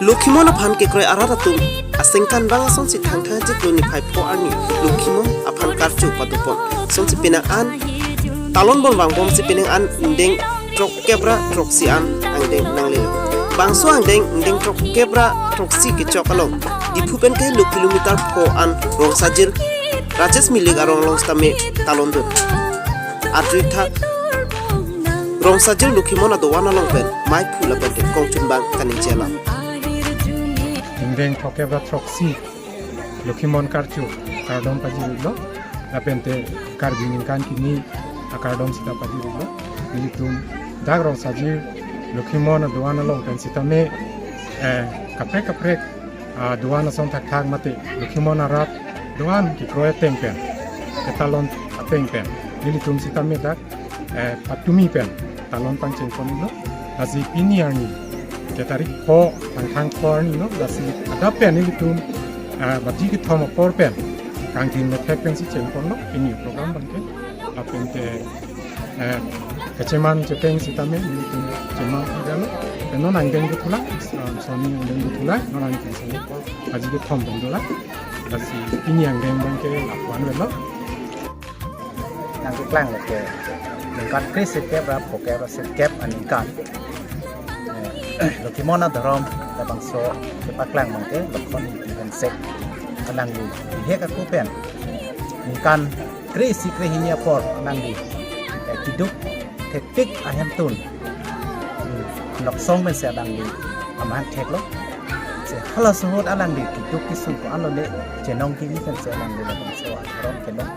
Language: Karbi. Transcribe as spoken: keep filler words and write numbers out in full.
Lokhimon aphan kekroi arat atum asengkan bang asonsi Thangthang achiklo niphai pho arni Lokhimon aphan karcho padopon. Sonsi penang an talon bon vangbomsi penang an ingdeng throkkep ra throksi an angdeng nanglelo. Bangso angdeng ingdeng throkkep ra throksi kechok along Diphu pen kahelo kilometer pho an Rongsajir Rajesh Milik arong along sitame talon dun. Arjuitha Rongsajir Lokhimon adovan along pen maiphu lapen kongchunbang kaningje alam. Ingdeng throkkep ra throksi Lokhimon karcho kardom pajirlo, lapente Karbi ningkan kimi akardom sita pajirlo. Nelitum dak Rongsajir Lokhimon adovan along pen sitame, eh, kaprek kaprek, ah, dovan ason thakthak mate Lokhimon arat dovan kekroi ateng pen, ketalon ateng pen nelitum sitame dak, eh, patumi pen talon pangchengponlo. Lasi pini arni ke tarik pho, Thangthang pho arni lo. Lasi adap pen nelitum, eh, baji kethom apor pen kangtin methek pensi chengponlo pini program abangke. Lapente, eh, kacheman chepeng sitame nelitum cheman agalo. Pen non angdeng dothulang, ah, soni angdeng dothulang, non angdeng soni baji kethom pen dolang. Lasi pini angdeng abangke lapu-an avelo. Nangkeklang lo ke ningkan kre sirkep ra phokep ra sirkep aningkan, eh, Lokhimon adhorom labangso kepaklang abangke Lokhon Ingti Hensek, alangli bihek ako pen ningkan kre isi kre hini apor alangli, eh, keduk thektik ahemtun, hmm, Noksong pensi alangli amahang theklo. Si halaso ahut alangli keduk kesung ko-an lone chenong kimi pensi alangli labangso adhorom chenong.